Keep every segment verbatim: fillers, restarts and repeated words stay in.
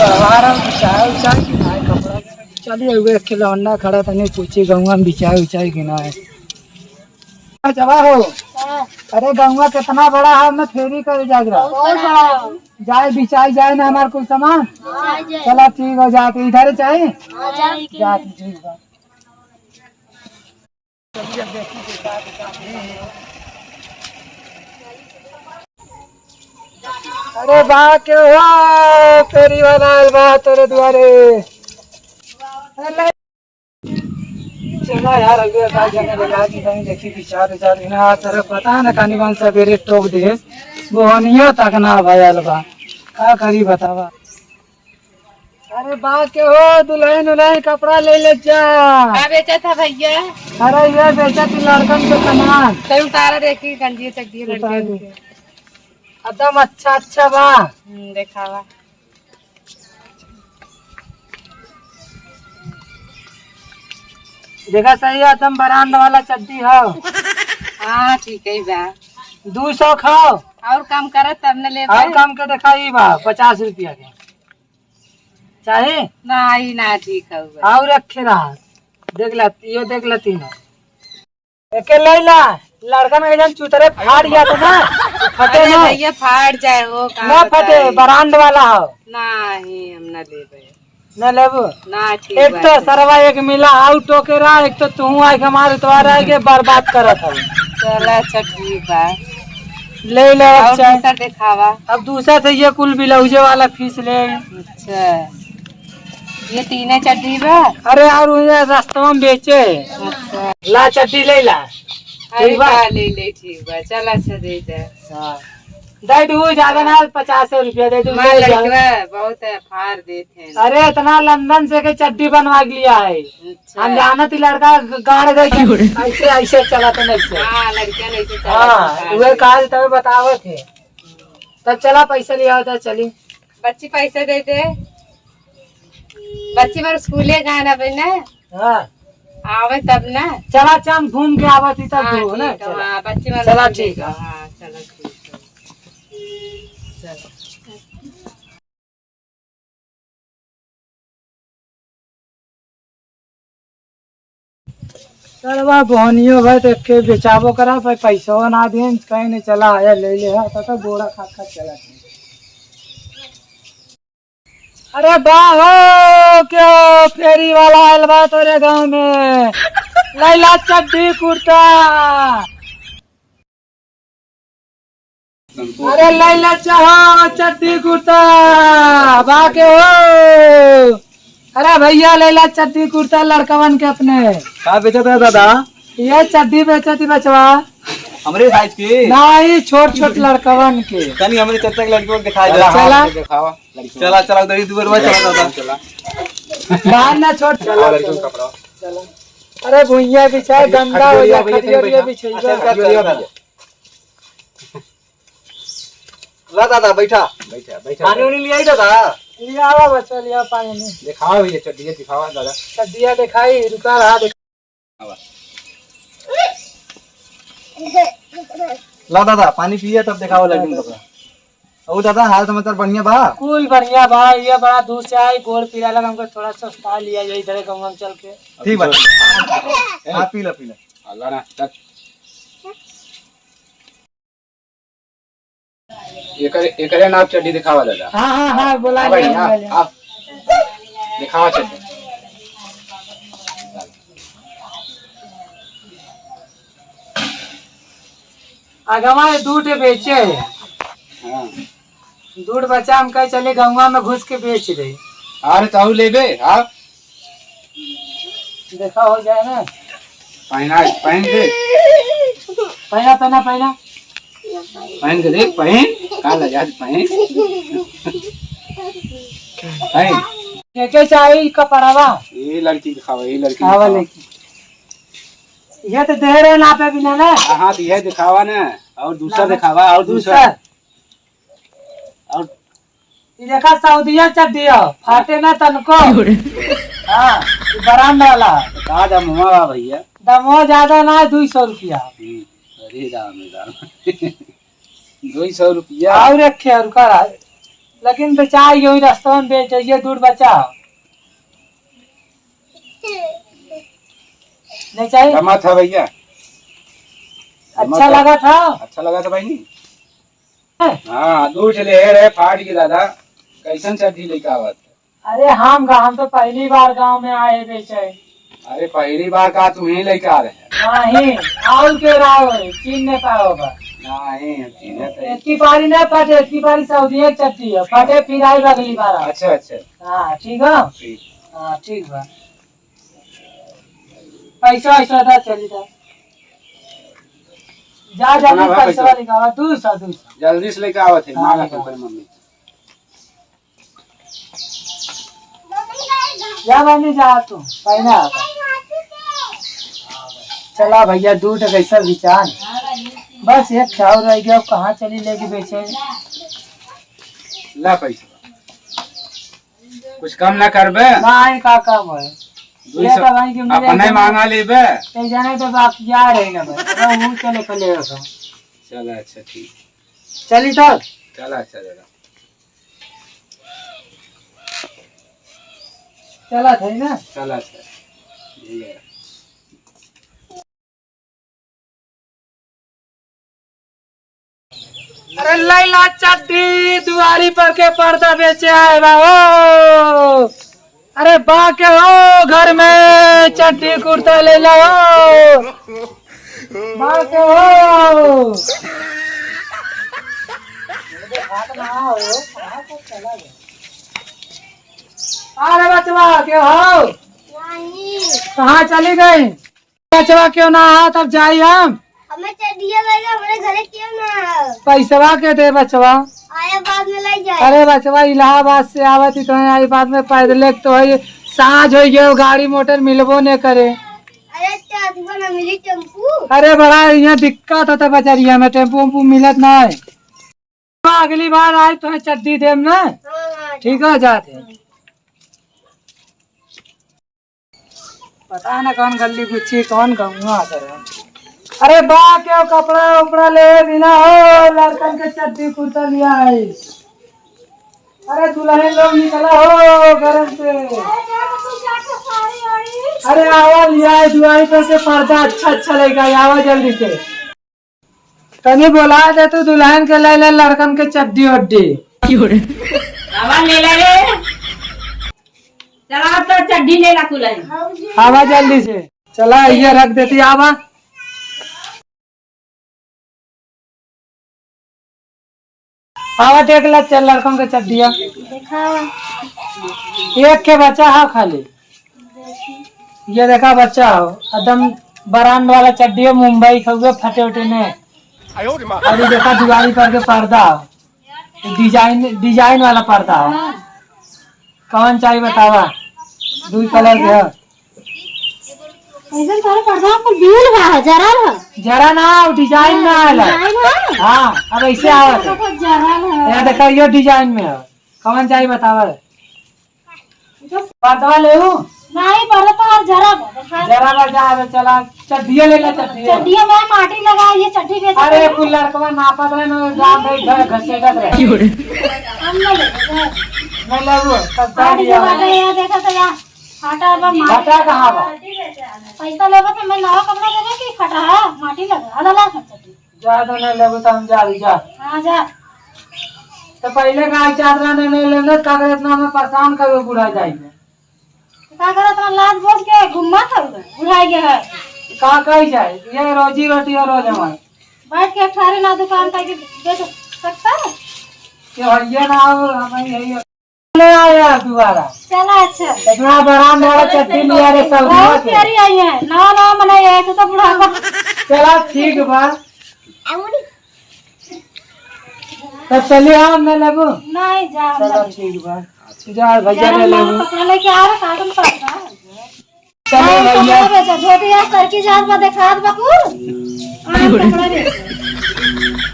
हमारा बिचार उचार कि नाहीं कपड़ा। चलिए, वो एक ठे लौंडा खड़ा, तनी पूछी गौवा में बिचार उचार कि नाहीं। जवा हो। हाँ। अरे, गौवा कितना बड़ा है, मैं फेरी करे जाग रहा। बहुत बड़ा है। जाए बिचाई जाए ना हमार कुल सामान। हाँ, जाए। चला ठीक हो, जाते इधर चाही। हाँ, जाए। जाते ठीक बा। अरे बा के हो, फेरी वाला आइल बा तोरे दुआरे। अरे चला यार, अगले का जगह लगा दी, कहीं देखी बिचार उचार ना, सर पता ना कानी बन सवेरे टोक दे, बोहनियो तक ना भयल बा, का करी बतावा। अरे बा के हो, दुल्हन उल्हन कपड़ा ले ले जा। का बेचत है भैया? अरे ये बेचत ही लड़कन के सामान। तै उतारा देखी गंजी चड्डी उतार लड़कन दे। के। एकदम अच्छा अच्छा बा। हम्म, देखावा। देखा सही है, एकदम ब्रांड वाला चड्डी हो। हाँ, ठीक है बा। दू सौ खाओ। और कम करत तब न लेबे। और कम के देखा ई बा, पचास रुपया के। चाही? ना, ई ना ठीक हउवे। और रखे रहा। देख ला, यो देख ला तीनों। एके ले ला, लड़का में एकदम चुतरे फाड़ गया तो ना, फटे अरे ना। भैया, फाड़ जाए हो, का ना फटे, बताई? ब्रांड वाला हो। नहीं, हम ना लेबे। ना लेबू? ना, ठीक एक बात तो है। सरवा एक मिला आउट होके रहा, एक तो तू आए के हमारे द्वारा आए के बर्बाद करत हो। चला, अच्छा, ठीक बा। ले ले, और अच्छा। दूसर देखावा। अब दूसर से ये कुल ब्लाउजे वाला पीस ले। अच्छा, ये तीने चड्डी बा? अरे यार, उन्हें रास्ता में बेचे। अच्छा। ला चड्डी ले ला। अरे ठीक बा? का ले ले, ठीक बा। चल, अच्छा, दे दे। हाँ। दे दू, ज्यादा ना, पचास रुपया दे दू, मार ले जा। लड़कवा बहुत है, फाड़ देत हैं। अरे, इतना लंदन से के चड्डी बनवा के लिया है। अच्छा। हम जानत ही लड़का ग-, गाड़ गए कि ऐसे, ऐसे चला तो नहीं से। हाँ, लड़कियां नहीं से चला हाँ, तो उहे काल तब बतावत है। तब चला, पैसा ले आओ, तब चली। बच्ची पैसा दे दे। बच्ची मार स्कूले जाना बे ना। हाँ। आवे तब ना। चला, चल घूम के आवा थी तब हाँ, दू, ना? ठीक है, चला। हाँ, बच्ची मार चला, स्कूले ठीक है। जाओ। हाँ, चलो, ठीक है। चलो। सरवा बहनियो भाई तो के बेचाबो करा, भाई पैसवा ना देन, कहीं नहीं चला आया, ले ले, हाँ, तो, तो बोरा खा खा चला। अरे बा हो, क्यों फेरी वाला आइल बा तोरे गाँव में? लैला चड्डी कुर्ता। अरे लैला चाहो चड्डी कुर्ता, बा के हो? अरे भैया लैला चड्डी कुर्ता लड़कवन के अपने। का बेचत है दादा? ये चड्डी बेचत ही बचवा। हमरे साइज के? नहीं, छोट छोट लड़कवन के। तनी हमरे चच्चा के लड़कवन के दिखाई दे। चला। चला, चला, उधर ही दुआर में चला दादा। चला। बाहर ना छोट। चला, लड़कवन के कपड़ा। चला। अरे भुइया बिछाए, गंदा हो गया, खटिया उटिया बिछाइबा। अच्छा, अच्छा, अच्छा। ला दादा, बैठा। बैठा, बैठा। पानी उनी ले आई दादा? ले आवा बच्चा, ले आवा पानी उनी। दिखावा भैया, चड्डिया दिखावा दादा। चड्डिया दिखाई, रुका रहा, दिखा-। ला दादा, पानी पिया तब दिखावा लड़किन कपड़ा। और दादा, हाल समाचार बढ़िया बा? कुल बढ़िया बा, ये बड़ा दूर से आई, गोड़ पीरा लगा, हमको थोड़ा सस्ता लिया जाए इधर गाँव में चल के। ठीक बा। हाँ, पी ला, पी ला। अल्लाह ना, चल। एकर, एकरे नाप चड्डी दिखावा दादा। हाँ, हाँ, हाँ, बोला आ भाई, लिया, आ, बोला लिया। आ। दिखावा चड्डी। आगवा ये दूध बेचे है। हाँ। दूध बचा, हम कहे चले गंगवा में घुस के बेच दे। अरे, तहु लेबे, हाँ? देखा हो जाए ना। पहना, पहन के। पहना, पहना, पहना। पहन के देख, पहन। का लगा, पहन। पहन। के के चाही कपड़वा? ये लड़की दिखावा, ये लड़की आवा दिखावा। लड़की। ये तो दे रहे ना पे बिना ना। हाँ, हाँ, तो ये दिखावा ना। और दूसरा ना, दिखावा, और दूसरा। दूसरा। और ई देखा सऊदिया चड्डी हो, फाटे ना तनको। हाँ, ई बरांड वाला। का दमवा बा भैया? दमवा ज्यादा ना है, दुई सौ रुपया। हम्म, अरे राम, राम। दुई सौ रुपया? और रखे और का है? लेकिन बेचाई, यही रास्ता में बेच जाइए, दूर बचा। नहीं चाहिए? जमा था भैया। अच्छा लगा था? अच्छा लगा था भाई, नहीं? हाँ, दूर चले हे रे, फाट के दादा, कैसन चड्ढी लेके आवत? अरे हम गा-, हम तो पहली बार गांव में आए बेचे। अरे पहली बार का तुम ही लेके आ रहे हैं? नहीं, और के रहा हो, चीन में पाओ बा। नहीं, हम चीन में तो इतनी बारी ना फटे, इतनी बारी सऊदिया चड्ढी है, फटे फिर आई अगली बार। अच्छा, अच्छा। हाँ, ठीक है? ठीक। हाँ, ठीक बा। पैसा, पैसा दा, चली दा। जा, जा, कितना बा पैसा पैसा? लेके आवा, दू सौ, दू सौ। जल्दी से लेके आवत है, हाँ, मांगा लेके तो आओ। मम्मी। जा बहनी, जा तू, पहले आ। चला भैया, दूध कैसा विचार? बस एक चाउर रह गया, कहाँ चली लेके बेचे? ला पैसा। कुछ कम ना करबे? नहीं, का कम है? दुई सौ ले तो भाई कि मिले अपने तो मांगा लेबे। एक जने तो बाकी जा रहे ना भाई, तो वो चले के ले रखो। चला, अच्छा, ठीक। चली तो? चला, अच्छा, चला। चला थे ना? चला, अच्छा। ये। अरे लैला चड्ढी दुआरी पर के पर्दा बेचे आए बा हो। अरे बा के हो घर में चड्ढी कुर्ता लैला हो। बा के हो। अरे बचवा के हो? कहाँ चली गई? बचवा क्यों ना आया, तब जाई हम। हमें चड्डिया लगे, हमरे घरे क्यों ना आया? पैसवा के दे बचवा। आया बाद में ले जाए। अरे बचवा, इलाहाबाद से आवत ही तो है, आई बाद में पैदले तो है, साँझ हो गयो, गाड़ी मोटर मिलबो ने करे। अरे चाचवा ना मिली टेम्पू। अरे बड़ा यहाँ दिक्कत होता बजरिया में, टेम्पू उम्पू मिलत ना है। अगली बार आए तो चड्डी देम ना। हाँ, हाँ, ठीक है, जाते हैं। पता ना कौन गली गुच्ची, कौन गौवा सर है। अरे बा, क्यों कपड़ा उपड़ा ले बिना हो, लड़कन के चड्डी कुर्ता लिया है। अरे दुल्हन लोग निकला हो गरम से। अरे आवा लिया है, दुआरी पर से पर्दा अच्छा अच्छा लेके आवा जल्दी से। तनी बोला दे तू दुल्हन के, ले ले लड़कन के चड्डी ओड्डी। आवा ले ले रे। चला अब तो चड्डी ले ला कुलई। आवा जल्दी से। चला ये रख देती, आवा। आवा देख ला, चल लड़कन के चड्डिया। देखा। एक के बच्चा है खाली। ये देखा बच्चा हो, एकदम brand वाला चड्डी हो, मुंबई के हुए फटे उटे ने। और ये देखा दुआरी पर के पर्दा हो, design, design वाला पर्दा हो। कौन चाहिए बतावा? दू colour के हो। ऐसन सारे पर्दा पर बिल बा, जरा ना। जरा ना, वो design में आला। Design है? हाँ, अब ऐसे आवत है। बहुत जरा है। ये देखा, ये design में है। कौन चाहिए बतावा? पर्दवा लेऊ? नहीं, पर्दा तो और जरा बा, देखा। जरा बा, जा बे, चला, चड्डिया ले ला, चड्डिया। चड्डिया में माटी लगा, ये चड्डी बेच अरे, दे। कुल लड़कवा नापत रहे ना, जाम भाई घर घसेटत रहे। हम ना लेबे, जा। नहीं लेबू, तब फाट जा लिया। गया, ये देखा तो यार, फाटा बा, माटी फाटा कहाँ बा? पैसा लेबे तो मैं नवा कपड़ा देबे कि फटा है, माटी लगा, अलग अलग चड्डी। जा तो नहीं लेबू तो हम जा रही, जा। हाँ, जा। तो पहले का चादरा नहीं, नहीं लेने, का करे इतना हमें परेशान करो बुढ़ा जाएंगे। का करत रहा, लाज बोझ के घूमत हऊ, बुढ़ाई के है। का कही जाए, ये रोजी रोटी है रोज हमारे। बैठ के अठारह ना दुकान तक बेच सकता है। ये भैया ना हो, हम यही ले आया दोबारा। चला अच्छा। इतना बड़ा बड़ा चट्टी लिया रे सब बहुत लोग। प्यारी आई है, नवा नवा मनाई है, तो, तो बुढ़ापा। चला ठीक बा। तब चलिए, हम ना लेबो। नहीं, जा, हम चलो, ना लेबो। ठीक बा। जा, भैया, जा, ले हम लेबो। कपड़ा लेके आ रहा, काटन पड़ता है। चलो, हाँ, भैया। कपड़ा बेचा, धोती यार, सर की जात बा, देखात बा कुल। हाँ, कपड़ा बेचा।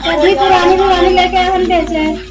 सभी पुरानी, पुरानी लेके हम बेचे।